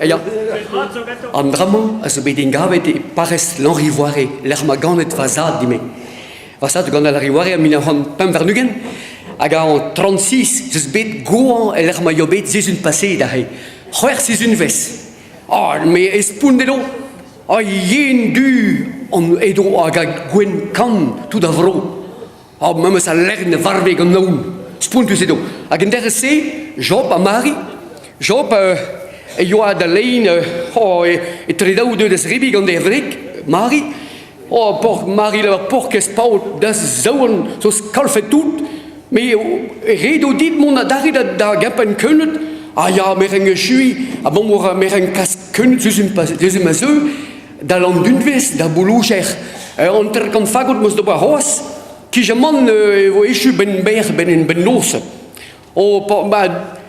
Ya. An dra-mañ a zo bet engavet e parrez Lanrivoare, lec'h ma ganet va zad dime. Va zad gant al Lanrivoare en 1925, hag en 36 ez eus bet goañ e lec'h ma eo bet sizhun paseet aze. C'hwec'h sizhunvezh. Ah, me espont edo. Ha yen du an edo hag a gwenn kann tout ar vro. Ha memes al lern a varve gant aon. Spontus edo. Hag en derez-se, Job ha Mari, Job e yoa da lein oh, etre daou deuet da zebriñ gant e wreg, Mari. Oh, por Mari lavar porkez paotr da zaouarn zo skalfet tout. Me ret eo dit mont adarre da, da gempenn keuneud. Ah ya, me renk echuiñ, abalamour me renk kas keuneud diouzh ma zeu. Da Landunvez, da Bouloujer, 50 fagot 'meus d'ober c'hoazh. Kijamant e vo echu 'benn berr, 'benn benn noz. Oh, pa, ma,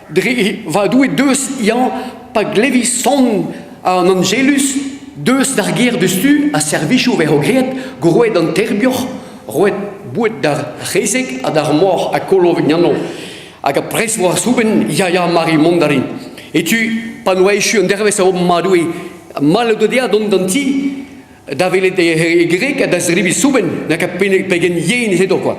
dre va Doue deus yañ, pa glevi son an Angelus, deus d'ar gêr deus-tu ha servijoù 'vezo graet, roet an terbioc'h, roet boued d'ar c'hezeg ha d'ar mor ha kolo vignano. Hag a pres war soubenn, ya ya Mari mont a rin. Etu, pa n'oa echu an dervezh a ma Doue, mall o dea dont d'an ti da welet e greg ha da zebriñ soubenn, nag a pegen yen ez edo quoi.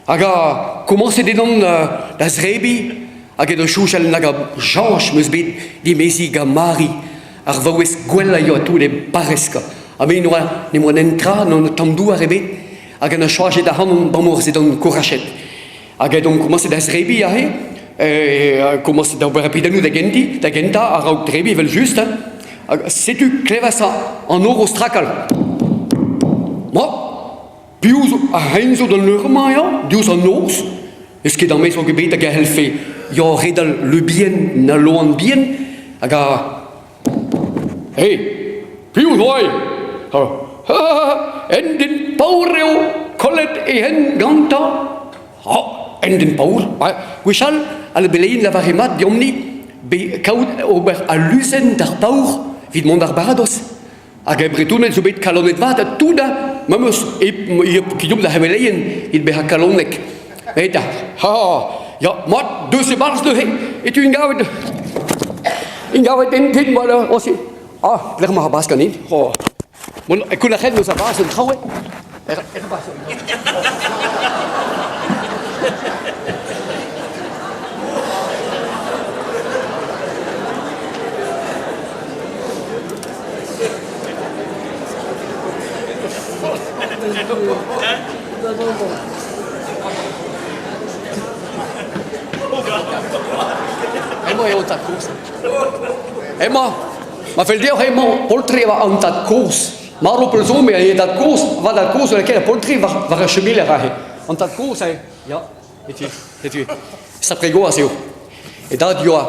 Hag a komañset edon da zebriñ hag edo soñjal nag a chañs 'm eus bet dimeziñ gant Mari, ar vaouez gwellañ yoa tout e parrez quoi. Ha me n'oa ne moa netra, n'on tamm douar ebet, hag en a chañjet ac'hanon 'bamour edon kourachet. Hag edon komañset da zebriñ aze, komañset da ober pedennoù da gentiñ, da gentañ a-raok drebiñ evel-just. Hag setu klevas an nor o strakal. Ma, piv zo ar c'hein zo d'an eur-mañ ya, diouzh an noz? N'eus ket amañ zo bet hag a c'hellfe ya redal le bihan na loan bihan hag a Hé, piv zo aze? Un den paour eo, kollet e hent gantañ. Oh, un den paour. Gwechall, al beleien lavare mat deomp-ni kaout ober aluzenn d'ar paour evit mont d'ar baradoz. Hag ar Bretoned zo bet kalonet vat ha tout ha memes e kidomp da c'heveleien evit bezañ kalonek. Eta, ha, ya, mat, deus e-barzh neuze, etu ingavet, ingavet en den, voilà, aussi. Ah, lec'h ma bask ganin. Oh. Bon, e koun a c'hell eus a bas un traoù, er, er bas. Emañ eo tad-kozh. Emañ, ma fell deoc'h emañ poltred an tad-kozh. Marv pell zo, met e dad-kozh, va dad-kozh a lakae poltred war, war ar chemeler aze. An tad-kozh aze, ya, setu, setu. Sapre gwazh eo. E dad yoa,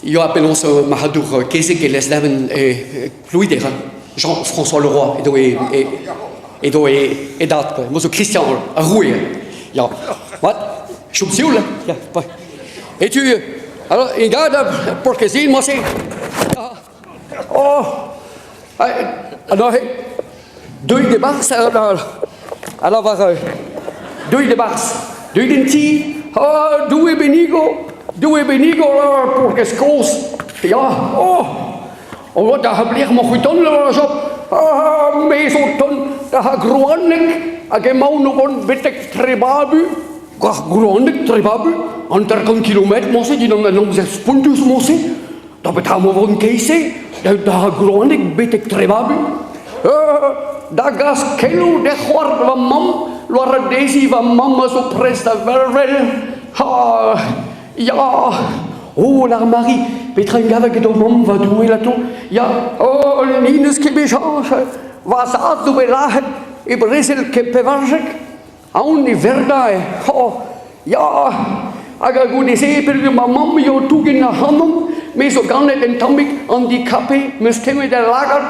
yoa penaos marc'hadour kezeg e Lesneven e Plouider, Jean-François Leroy edo e, e, edo e, e dad, quoi. Mo zo Christian, ar roue. Ya. Mat, chom sioul, ya. Et tu, alors, e gad, porkezin, moi c'est. Oh, alors, deuit e-barzh, alors war deuit e-barzh, deuit en ti, oh, Doue bennigo, Doue bennigo, paourkaezh kozh, ya, oh, oh, da c'habler ma c'hwiton, Job, ah, me zo tont da Groaneg, hag emaon o vont betek Trebabu, Ar Groaneg, Trebabu, 50 kilometr, morse, dindan an amzer spontus, morse. Da petra mo vont keit-se da Groaneg betek Trebabu? Da gas keloù d'he c'hoar va mamm, lâret dezhi va mamm a zo prest da vervel. Ha, ya, oh, lar Mari, petra en gave get ho mamm, va Doue, lato? Ya, oh, ni n'eus ket bet chañs, va zad zo bet lazhet e brezel Kempevarzhek. Aon e verda eo. Oh, ya, hag goude-se peogwir ma mamm eo tougen ac'hanon, me zo ganet un tammig handicapé, 'm eus kemmet al lagad,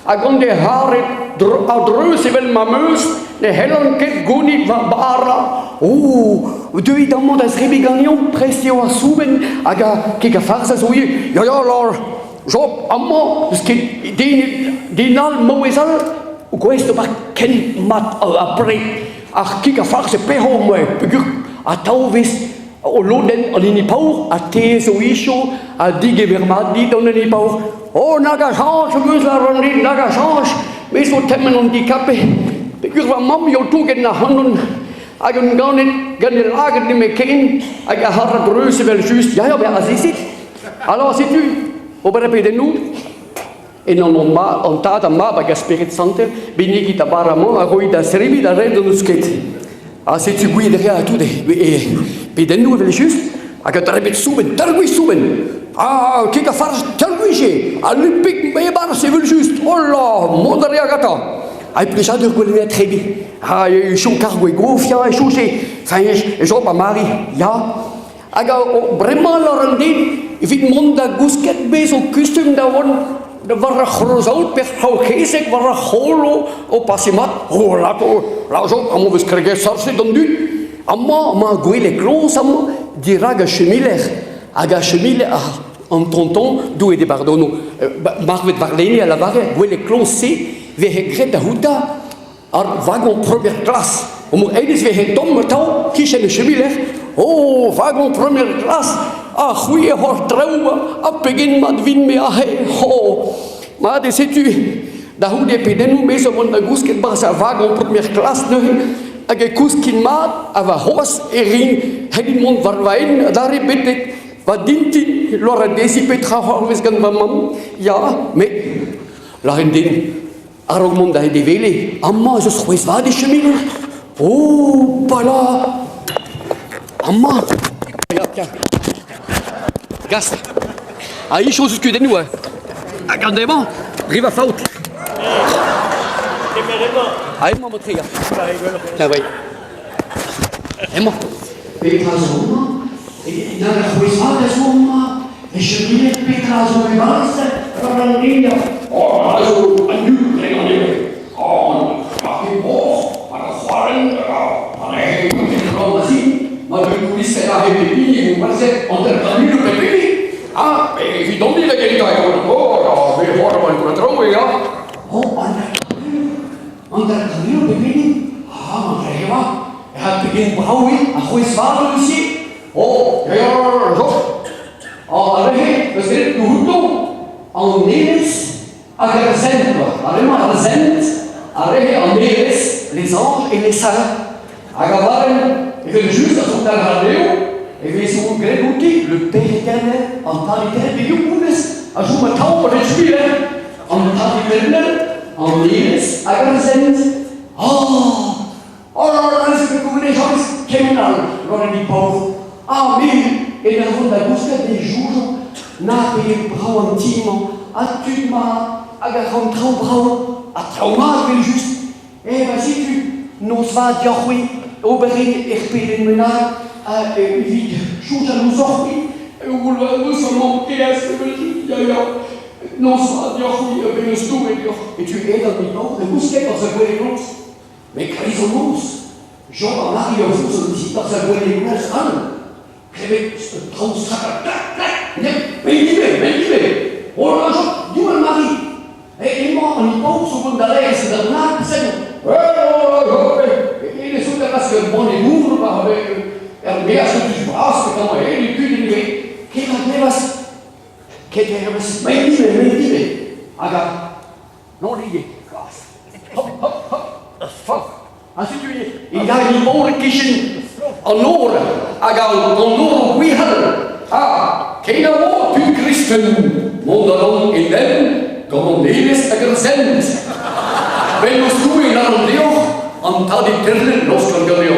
ha gant e c'har a-dreuz evel ma 'm eus, ne c'hellan ket gounit va bara. Oh, deuit amañ da zebriñ ganeomp, prest eo ar soubenn hag a kig a farz a zo ivez. Ya, ya, lâr Job, amañ n'eus ket den, den all, maouez all, gouest d'ober ken mat ha pred. Ar kig a farz e pec'ho, peogwir atav 'vez. O lodenn an hini paour ha te zo icho ha digemer mat dit an hini paour. Oh, nag a chañs am eus lâret dit, nag a chañs! Me zo temen handicapé. Peogwir va mamm eo touget ac'hanon hag on ganet gant e lagad nemetken hag a c'harr a-dreuz evel-just. Ya, ya, ben azezit. Alors setu, ober pedennoù. En anv an Tad, ar Mab hag ar Spered Santel, bennigit ar bara-mañ a roit da zebriñ d'ar re n'o deus ket. Ha setu gwir eo tout e pedennoù evel-just, hag a drebet soubenn, targouilh soubenn. Ah, kig ha farz targouilh eo, ha lupik e-barzh evel-just. Oh là, mont a rea gantañ. Ha e plijadur gwelet trebi. Ha e chom kargo e gof, ya, e chouje. Enfin, e Job ha Mari, ya. Hag bremañ lâr an den evit mont da gousket bez zo kustum da vont war ar c'hrozaout pe ar c'haokezeg war ar c'holo o pase mat. Oh la la zo amañ 'vez kreget sañset an dud. Amañ emañ gwele kloz amañ dirak ar chemiler. Hag ar chemiler an tonton Doue d'e bardono marvet warlene a lavare gwele kloz-se 'vehe graet da c'houta Ar wagon première classe. Hennezh 'vehe tomm atav 'kichen e chemiler. Oh, wagon première classe! Ha c'hwi eo hor traoù ha pegen mat 'vin-me aze! Oh! Mat eo setu da c'houde pedennoù me zo vont da gousket 'barzh ar wagon première classe neuze hag e kouskin mat ha warc'hoazh e rin c'hellin mont war va hent adarre betek va dintin lâret dezhi petra c'hoarvez gant va mamm. Ya, met lâret din A-raok mont da e wele, amañ ez eus c'hwezh vat e cheminoù. Oh, pala! Amañ! Ya, tiens. Gast. Ha ich eus kudennoù, hein. Hag an demañ, dre va faot. Kemer emañ. Ah, emañ motre, ya. Tiens, oui. Emañ. Petra zo amañ? Nag ar c'hwezh vat a zo amañ? E cheminer petra zo e-barzh? War an den Oh, a zo an dud dre an eo. An ar mor, hag ar c'hoarenn, an aer, an azi. Ma deuit kouliset aze pep hini e vo gwerzhet 50 pep hini. Ah, evit dont da gentañ eo an mor, me c'hoar an traoù eo, ya. Oh, an 50 pep hini. Ah, an dre Ha pegen brav eo ar c'hwezh vat neuze! Oh, ya, ya, Job! Ar re-se 'peus graet outo an elez hag ar sent, quoi. Ar re-mañ ar sent, ar re-se an elez, les anges et les saints. Hag a varen, evel-just, a zo dalc'h dezho, e vezo graet outi le Père éternel, an Tad éternel, pe honnezh a chom atav war e skuilh, an Tad éternel, an elez hag ar sent. Oh! Oh là là, ne ket goulennet james kement all gant an paour. Ah, me, en ur vont da gousket e soñjan na pegen brav an ti-mañ, ha tud mat, hag a ran traoù brav, ha traoù mat evel-just. Eh ben setu, noz vat deoc'h-c'hwi, ober er pedenn bennak evit soñjal ouzhoc'h-c'hwi. Eus an kaezh evel-just, ya ya. Noz vat deoc'h-c'hwi, a-benn eus Doue deoc'h. E tu aet an paour da gousket barzh ar gwele-noz. Met kreiz an noz, Job ha Mari a foz an ti barzh ar gwele-noz all. Klevet un traoù strakal klak klak, nep, me ivez, me ivez. Oh là Job, diwall Mari. Emañ an paotr o vont da laezh d'ar nag sell. Eh oh là Job, e zo da glask ur banne dour war er maez eus bras petra e kudenn ivez. Ken a glevas, ket hervez, me ivez, me ivez. Hag a Non ivez. Hop, hop, hop, hop. Ha setu e ya en nor e-kichen an nor hag an nor o gwic'hal. Ha kenavo tud kristen, mont a ran e lenn gant an elez hag ar sent. Bennozh Doue lâran deoc'h, an tad eternel laosk an ganeoc'h.